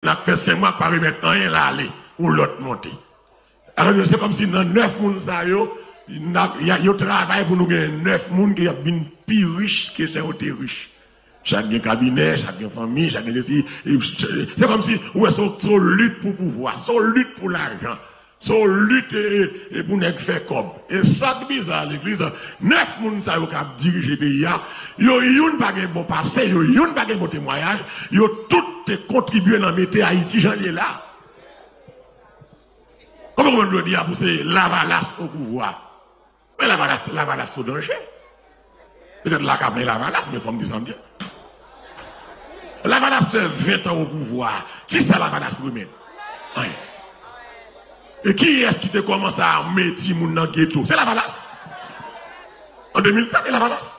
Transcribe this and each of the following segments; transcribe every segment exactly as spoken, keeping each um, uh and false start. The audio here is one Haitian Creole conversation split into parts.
n ap fè senk mwa, pa remèt anyen, l ale, yon lòt monte. Alò, se kòmsi nan nèf moun sa yo, n ap, y a, yo travay pou nou gen nèf moun ki ap vin pi rich ke jan yo te rich. Chak gen kabinè, chak gen fanmi, chak gen sesi. Se kòmsi, ou wè, se yon, se yon lit pou pouvwa, se yon lit pou lajan, se yon lit, e, e, e pou nèg fè kòb. E sa k biza legliz, nèf moun sa yo k ap dirije peyi a, yo youn pa gen bon pase, yo youn pa gen bon temwayaj, yo tout te kontribye nan mete Ayiti jan l ye la. Kòman, kòman nou di a pou se Lavalas o pouvwa? Men Lavalas, Lavalas o danje. Petèt la ka men Lavalas, men fò m di sa m di. Lavalas fè ven tan o pouvwa. Kisa Lavalas remèt? Anyen. E kiyès ki te kòmanse ame timoun nan geto? Se Lavalas. An de mil kat, e Lavalas.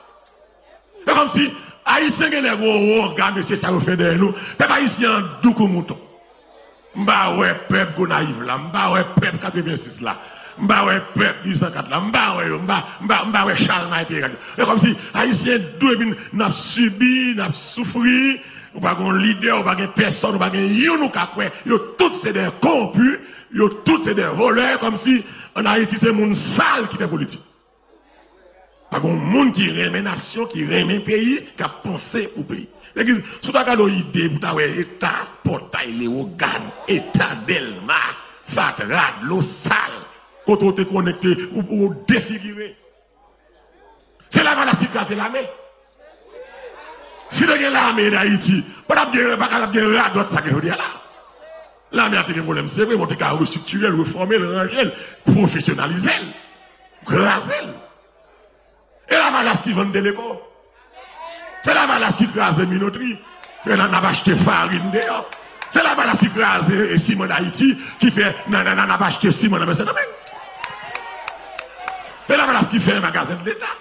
Se kòmsi Ayisyen genlè gen yon wonga, mesye sa yo fè dèyè nou. Pèp ayisyen an dou kou mouton. M pa wè pèp Gonayiv la, m pa wè pèp katrevensis la, m pa wè pèp uit san kat la, m pa wè yo, m pa, m pa, m pa wè Chalmay Peyrad yo. Se kòmsi Ayisyen dou epi n ap sibi, n ap soufri, ou pa gen lidè, ou pa gen pèsòn, ou pa gen youn ou ka kwè. Yo tout se de kowonpi, yo tout se de vòlè, kòmsi ann Ayiti se moun sal ki fè politik. Pa gen moun ki renmen nasyon, ki renmen peyi, k ap panse pou peyi. Legliz, si w ta gade yon ide pou ta wè eta Pòtay Lewogàn, eta Dèlma, fatra, dlo sal, kote w te konekte, ou, ou defigire. Se Lavalas ki kraze lame. Si te gen lame Dayiti, pa t ap gen, pa t ap gen radòt sa gen jodi a la. Lame a te gen pwoblèm, se vre, men w te ka restriktire l, refòme l, ranje l, pwofesyonalize l, kraze l. E Lavalas ki vann Teleko. Se Lavalas ki kraze Minotri. E n ap achte farin deyò. Se Lavalas ki kraze, e, Siman Dayiti, ki fè n, n, n, n ap achte siman nan men Sendomeng. E Lavalas ki fè magazen de Leta.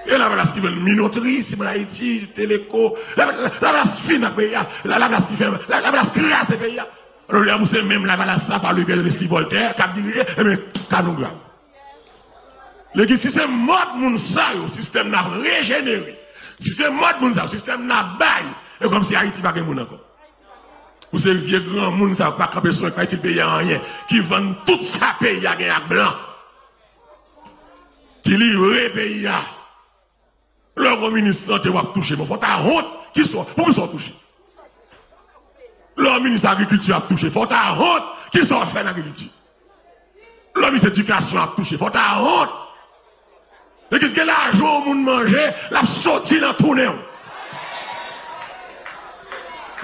E Lavalas ki vann Minotri, Siman Dayiti, Teleko. La, la, Lavalas fin ak peyi a. La, Lavalas ki fè, la, Lavalas kraze peyi a. Alò, lè pou se menm Lavalas sa, pa Louis Pierre Denis, Voltaire, k ap dirije, ebyen, ka nou grav. Legliz, si se mòd moun sa yo sistèm n ap rejenere, si se mòd moun sa yo sistèm n ap bay, e kòmsi Ayiti pa gen moun ankò. Pou se vye granmoun sa yo k pa kanpe sou, k pa itil peyi a anyen, ki vann tout sa peyi a gen ak blan, ki livre peyi a. Lè w gon minis sante w ap touche, men fò w ta wont, kisa w, pou kisa w touche? Lè w minis agrikilti ap touche, fò w ta wont, kisa w fè nan agrikilti? Lè w minis edikasyon ap touche, fò w ta wont. Legliz, gen lajan yon moun manje, l ap soti nan tounen w.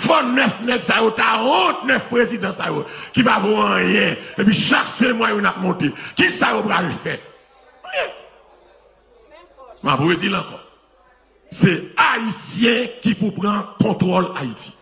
Fò nèf nèg sa yo ta wont, nèf prezidan sa yo, ki pa vo anyen, epi chak senk mwa yo n ap monte. Kisa yo pral fè? Anyen. M ap redi l ankò. Se Ayisyen ki pou pran kontwòl Ayiti.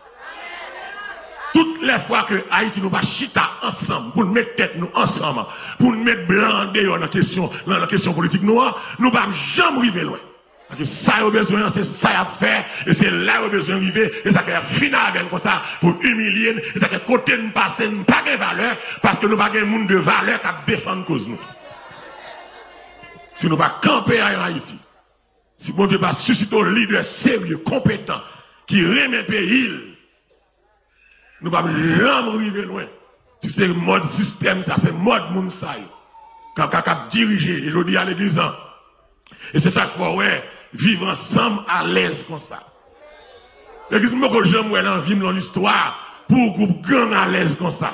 Tout lè fwa ke Ayiti nou pa chita ansanm, pou n met tèt nou ansanm, pou n met blan an deyò nan kesyon, nan, nan kesyon politik nou an, nou p ap janm rive lwen. Paske sa yo bezwen an, se sa y ap fè, e se la yo bezwen rive, e sa fè y ap fin avè n konsa, pou imilye n, e sa fè kote n pase, n pa gen valè, paske nou pa gen moun de valè k ap defann koz nou. Si nou pa kanpe ann Ayiti, si Bondye pa sisite yon lidè serye, konpetan, ki renmen peyi l, nou p ap janm rive lwen. Si se mòd sistèm sa, se mòd moun sa yo k ap, k ap, k ap dirije, e jodi a legliz lan. E se sa k fè w wè, viv ansanm alèz konsa. Legliz, m poko janm wè nan vi m nan listwa pou yon gwoup gang alèz konsa.